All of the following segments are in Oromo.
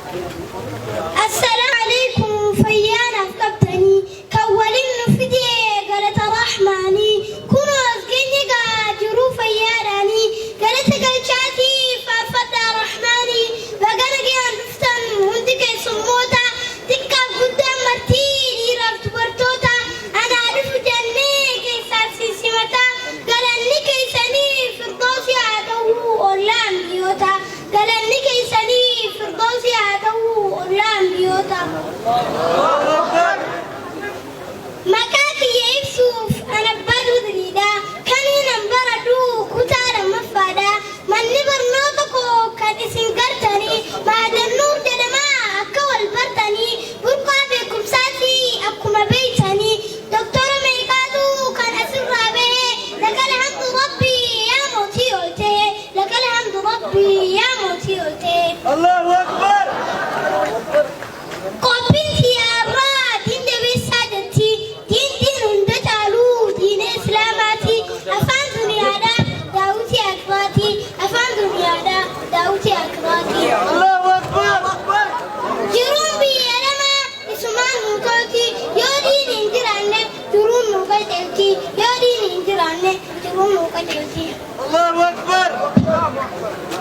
Assalaamu Aleykum fayyaa naaf qabdanii kan walin nu fide galata rahmaanii kunoo as geenye gaa jiruu fayyaadhaanii galata galchaatii faarfadhaa rahmaanii baga nagayaan dhuftan hundi keessummoota xiqqaaf guddaan martii dhiiraaf dubartoota anaa dhufu jannee keessaan sin simataa galanni keessanii firdoosi haa ta'uu ollaa ambiyootaa Galanni keessanii firdawsii haa ta'uu ollaa anbiyoota. Maqaa kiyya ibsuuf an abbaa dudriidha. Kaniin an baradhu kutaa lammaffaadha. Manni barnoota koo kan isin gartanii Maadannuur jedhama akka wal bartanii burqaa beekumsaati akkuma beeytanii Doktora meeqaatu kan asirraa bahe lakal hamdu rabbii yaa mootii ol tahe Lakal hamdu rabbii yaa mootii ol ta'e. Allahu Akbar! Qophiin tiyya har'aa diin jabeessaa jetti. Diin diin hunda caalu diina islaamaati. Afaan duniyaadha daawwitii akiraati. Afaan duniyaadha daawwitii akiraati. Allahu Akbar! Jiruun biyya lamaa isumaan nuu tolti. Yoo diin hin jiraanne jiruun nuu qajeelti. Yoo diin hin jiraanne jiruun nuu qajeelti. Allahu Akbar!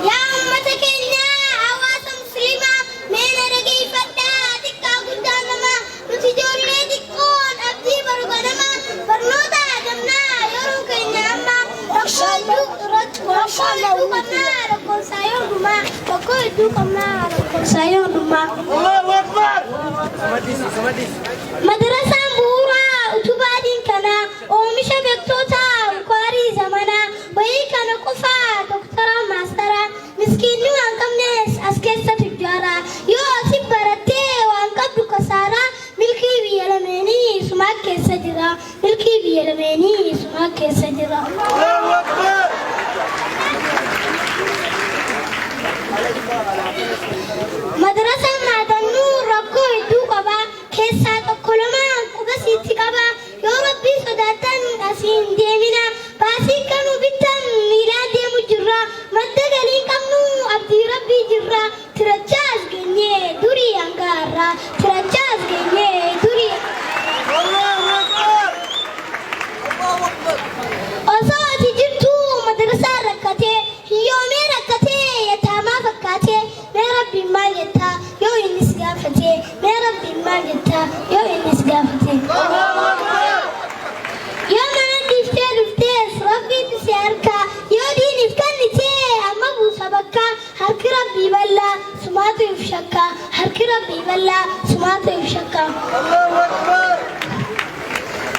Yaa ummata keenya hawaasa muslimaa mee na dhageeffadhaa xiqqaa guddaa namaa nuti ijoollee xiqqoon abdii baru ganama barnoota gamnaa yeroo keenya amma rakkoo hedduu rakkoo hedduu qabnaa lakkoofsaa yoo dhumaa rakkoo hedduu qabnaa lakkoofsaa yoo dhumaa. Allahu Akbar! Madrasaan bu'uuraa utubaa diin kanaa Oomisha bektootaa Bukaarii zamanaa wayii kana qofaa doktoraa maastaraa miskiinni waan qabnes as keessa tujjaaraa yoo ati barattee waan qabdu kasaaraa milkii biyya lameenii sumaa keessa jira milkii biyya lameenii sumaa keessa jira. Allahu Akbar! Madrasaan Maadannuu rakkoo hedduu qaba keessaa tokko lamaan quba siitti qaba Yoo Rabbii sodaattan asii hin deeminaa. Baasii akka nu bittan miilaan deemu jirra. Madda galii hin qabnu abdii Rabbii jirra. Tirachaa as geenye durii hanga har'aa. Tirachaa as geenye durii hanga har'aa. Allahu Akbar! Allahu Akbar! Osoo ati jirtuu madrasaan rakkatee, hiyyoomee rakkatee, yataamaa fakkaatee, mee Rabbiin maal jettaa yoo inni si gaafatee? Mee Rabbiin maal jettaa yoo inni si gaafate? Yoo mana dhiiftee dhuftees Rabbiitu si harkaa yoo diiniif kennitee amma buusa bakkaa harki Rabbii bal'aa sumaatu if shakkaa harki Rabbii bal'aa sumaatu if shakkaa.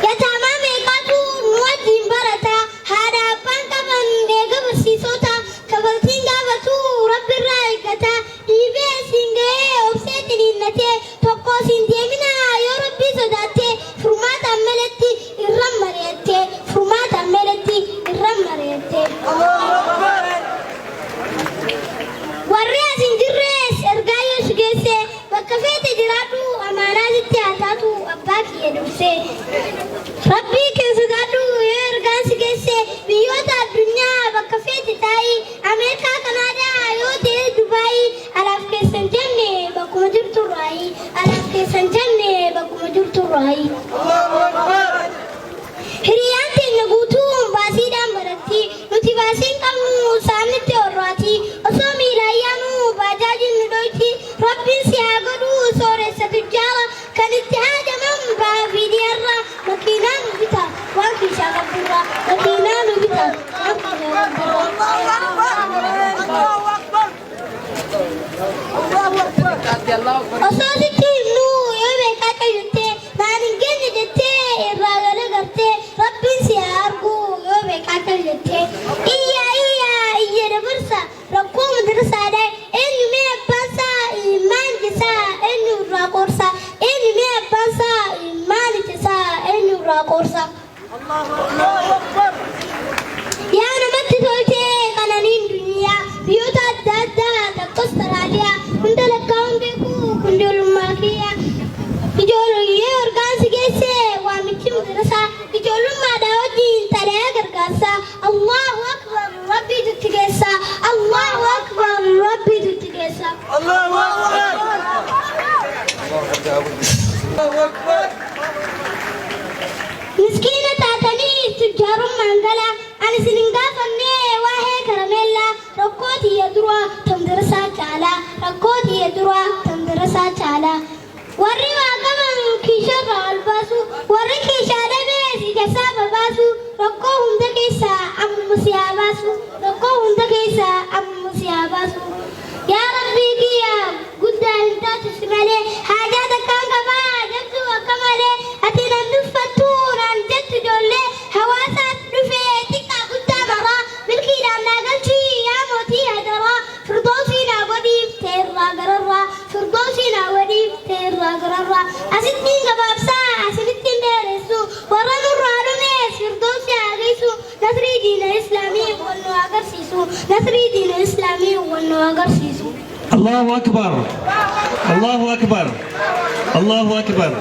Yataamaa meeqaatu nu wajjiin barata haadha abbaan qaban eega barsiisota kafaltiin gaafatu Rabbirraa eeggata Dhiibee siin ga'ee obsee ciniinnatee tokko siin deeminaa yoo rabbii sodaattee furmaataan maletti irran mari'attee furmaataan maletti irran mari'attee. Warri as hin jirres ergaa yoo si geesse bakka feete jiraadhu amaanaa sitti haa taatu abbaa kiyya dursee. Rabbii kee sodaadhu yoo ergaan si geesse biyyoota addunyaa bakka feete taa'i Ameerikaa Kanaadaa yoo ta'e Dubaayii alaaf keessan jenne bakkuma jirtu raayii alaaf keessan jenne bakkuma jirtu raayii. Hiriyaan teenya guutuun baasiidhaan baratti nuti baasii hin qabnu saannitti horraati osoo miilaan yaanu baajaajiin nu dhoyti rabbiin si haa godhu sooressa tujjaara kan itti haajaman baha fi dhiyarra makiinaa nu bita waan kiishaa qabdurra makiinaa nu bita waan kiishaa qabdurra. Osoo sitti himnuu yoo beekaa cayyuttee naan hin geenye jettee irraa gala gartee rabbiin si haa argu yoo beekaa callettee iyya iyya iyya dabarsa Rakkoo madrasaadha eenyu mee abbaan saa maal jesaa eenyu irraa qoorsaa eenyu mee abbaan saa maali jesaa eenyu irraa qoorsaa. Yaa namatti toltee qananiin duniyaa biyyoota adda addaa takka Australia hunda lakkaa'uun beeku kun ijoollummaa kiyya ijoollee orgaan si geesse waamichi madrasaa ijoollummaadhaa wajjin xalayaa gargaarsaa Allahu akbar Rabbiitu itti geessa Allahu akbar Rabbiitu itti geessa. Allahu Akbar! الله أكبر. Miskiina taatanii tujjaarummaan gala, ani isin hin gaafanne waa'ee karameellaa. Rakkoo tiyya duraa tam darasaa caalaa, rakkoo tiyya duraa tam darasaa caalaa. Warri waa qaban kiisharraa ol baasu, warri kiishaa dhabees ija isaa babaasu. Rakkoo hunda keessaa ammuma si haa baasu, rakkoo hunda keessaa ammuma si haa baasu. Yaa Rabbii kiyya, guddaa hin taatu si malee. Haajaa takkaan qabaa jabduu akka malee. Ati nan duffattu naan jettu ijoollee. Hawaasaaf dhufee xiqqaa guddaa maraa, milkiidhaan naa galchii yaa mootii hadaraa. Firdoosii naa godhiif teerraa gararraa, firdoosii naa godhiif teerraa gararraa. Asittiin gabaabsaa, asinittiin dheeressu. Warra nurraa dhumees firdoosii haa geessu. Nasrii diina islaamii wal nu agarsiisu, nasrii diina islaamii wal nu agarsiisu. الله أكبر، الله أكبر، الله أكبر.